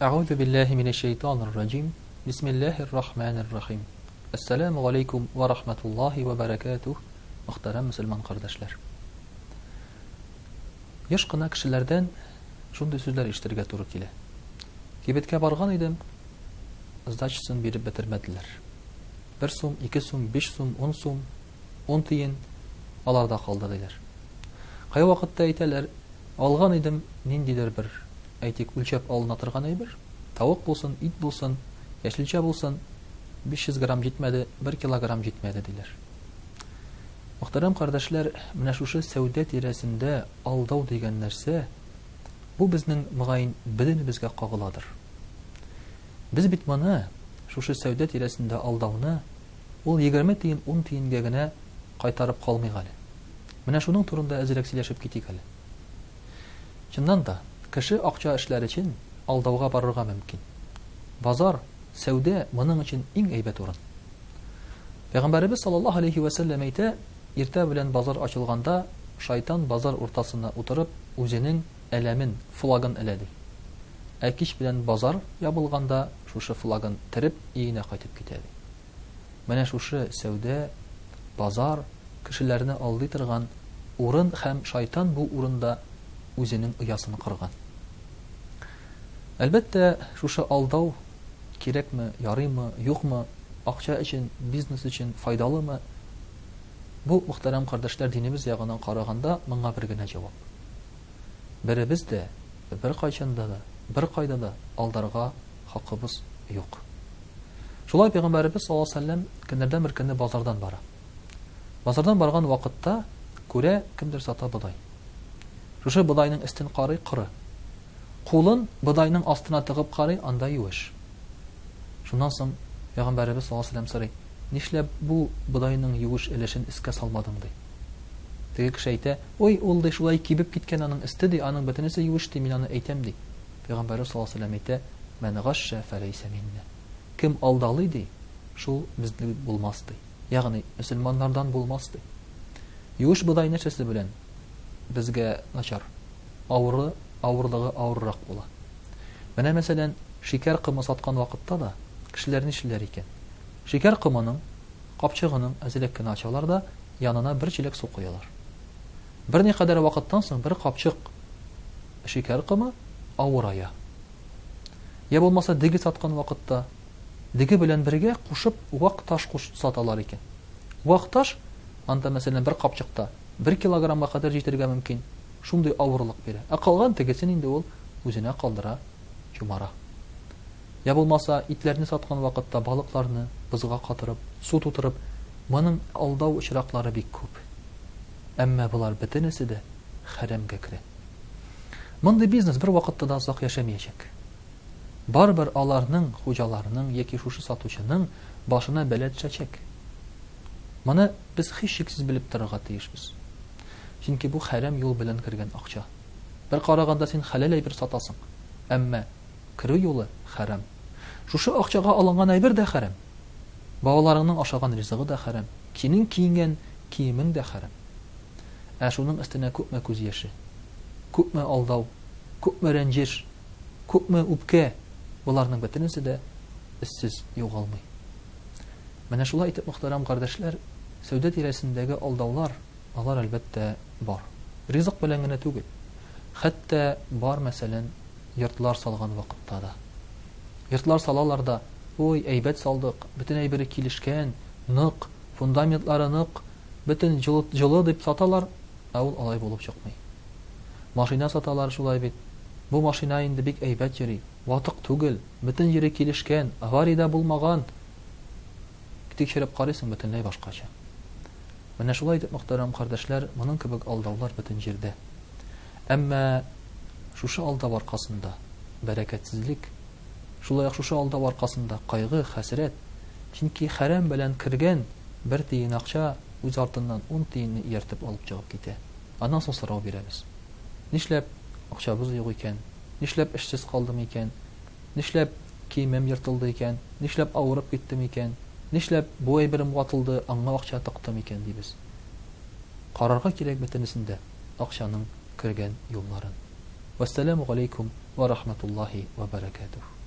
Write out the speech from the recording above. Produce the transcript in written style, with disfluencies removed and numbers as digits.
Әгъүзу биллаһи минәш шәйтанир раҗим. Бисмиллаһир рахманир рахим. Әссәламү галәйкүм вә рахматуллаһи вә бәрәкәтүһ, мөхтәрәм мөселман кардәшләр. Еш кына кешеләрдән шундый сүзләр ишетергә туры килә. Кибеткә барган идем, сдачасын биреп бетермәделәр. Бер сум, ике сум, биш сум, ун сум, ун тиен аларда калды, диләр. Кайвакытта әйтәләр, алган идем ниндидер бер, әйтик, үлчәп алына торган әйбер, тавык булсын, ит булсын, яшелчә булсын, 500 грамм җитмәде, бер килограмм җитмәде, диләр. Мөхтәрәм кардәшләр, менә шушы сәүдә тирәсендә алдау дигән нәрсә, бу безнең, мөгаен, бөтенебезгә кагыладыр. Без бит моны, шушы сәүдә тирәсендә алдауны, ул 20 тиен, ун тиенгә генә кайтарып калмыйк әле. Менә шуның турында әзрәк сөйләшеп китик әле. Чыннан да, кеше акча эшләр өчен алдауга барырга мөмкин. Базар, сәүдә моның өчен иң әйбәт урын. Пәйгамбәребез саллаллаһу алейһи вә сәлләм әйтә, иртә белән базар ачылганда, шайтан базар уртасына утырып, үзенең әләмен, флагын элә, ди. Ә кич белән базар ябылганда, шушы флагын тереп, өенә кайтып китә, ди. Менә шушы сәүдә, базар, кешеләрне алдый торган урын һәм шайтан бу урында үзенең оясын корган. Әлбәттә, шушы алдау кирәкме, ярыймы, юкмы, акча өчен, бизнес өчен файдалымы? Бу, мөхтәрәм кардәшләр, динебез ягыннан караганда, моңа бер генә җавап. Беребез дә, беркайчанда да, беркайда да алдарга хакыбыз юк. Шулай пәйгамбәребез саллаллаһу алейһи ва сәлләм көннәрдән бер көнне базардан бара. Базардан барган вакытта күрә, кемдер сата бодай. Шушы бодайның өстен карый, коры. Кулын бодайның астына тыгып карый, анда юеш. Шуннан соң пәйгамбәребез саллаллаһу алейһи ва сәлләм сорый, Нишләп бу бодайның юеш өлешен өскә салмадың, ди. Теге кеше әйтә, Ой, ул, ди, шулай кибеп киткән аның өсте, ди, аның бөтенесе юеш, ди, мин аны әйтәм, ди. Пәйгамбәребез саллаллаһу алейһи ва сәлләм әйтә, Мән гашшә фәләйсә миннә. Кем алдалый, ди, шул безнең булмас, ди. Ягъни, мөселманнардан булмас, ди. Юеш бодай нәрсәсе белән безгә начар? Авыры, авырлыгы авыррак була. Менә, мәсәлән, шикәр комы саткан вакытта да кешеләр нишлиләр икән? Шикәр комының капчыгының әзрәк кенә ачалар да, янына бер чиләк су коялар. Берникадәр вакыттан соң бер капчык шикәр комы авырая. Я булмаса дөге саткан вакытта, дөге белән бергә кушып вак таш куш саталар икән. Вак таш анда, мәсәлән, бер капчыкта бер килограммга кадәр җитәргә мөмкин, шундый авырлык бирә. Ә калган тегесен инде ул үзенә калдыра, чумара. Я булмаса, итләрне саткан вакытта балыкларны бозга катырып, су тутырып, моның алдау очраклары бик күп. Әмма болар бөтенесе дә хәрәмгә керә. Мондый бизнес бер вакытта да озак яшәмиячәк. Барыбер аларның, хуҗаларның яки шушы сатучының башына бәла төшәчәк. Моны без һичшиксез белеп торырга тиешбез. Чөнки бу хәрәм юл белән кергән акча. Бер караганда син хәләл әйбер сатасың, әмма керү юлы хәрам. Шушы акчага алынган әйбер дә хәрам. Балаларыңның ашаган ризыгы да хәрам, синең киенгән киемең дә хәрам. Ә шуның өстенә күпме күз яше, күпме алдау, күпме рәнҗеш, күпме үпкә, боларның бөтенесе дә эзсез югалмый. Менә шулай итеп, мөхтәрәм кардәшләр, сәүдә тирәсендәге алдаулар, алар, әлбәттә, бар. Ризык белән генә түгел. Хәтта бар, мәсәлән, йортлар салган вакытта да. Йортлар салалар да, ой, әйбәт салдык, бөтен әйбере килешкән, нык, фундаментлары нык, бөтен җылы, җылы дип саталар, ә ул алай булып чыкмый. Машина саталар шулай бит. Бу машина инде бик әйбәт йөри, ватык түгел, бөтен җире килешкән, авария дә булмаган. Тикшереп карыйсың, бөтенләй башкача. Менә шулай итеп, мөхтәрәм кардәшләр, моның кебек алдаулар бөтен җирдә. Әмма шушы алдау аркасында бәрәкәтсезлек, шулай ук шушы алдау аркасында кайгы, хәсрәт, чөнки хәрәм белән кергән бер тиен акча үз артыннан ун тиенне ияртеп алып чыгып китә. Аннан соң сорау бирәбез. Нишләп акчабыз юк икән? Нишләп эшсез калдым икән? Нишләп киемем ертылды икән? Нишләп авырып киттем икән? Нишләп бу әйберем ватылды, аңа акча тыктым икән, дибез. Карарга кирәк бөтенесен дә, акчаның кергән юлларын. Вәссәламү галәйкүм вә рахматуллаһи вә бәрәкәтүһ.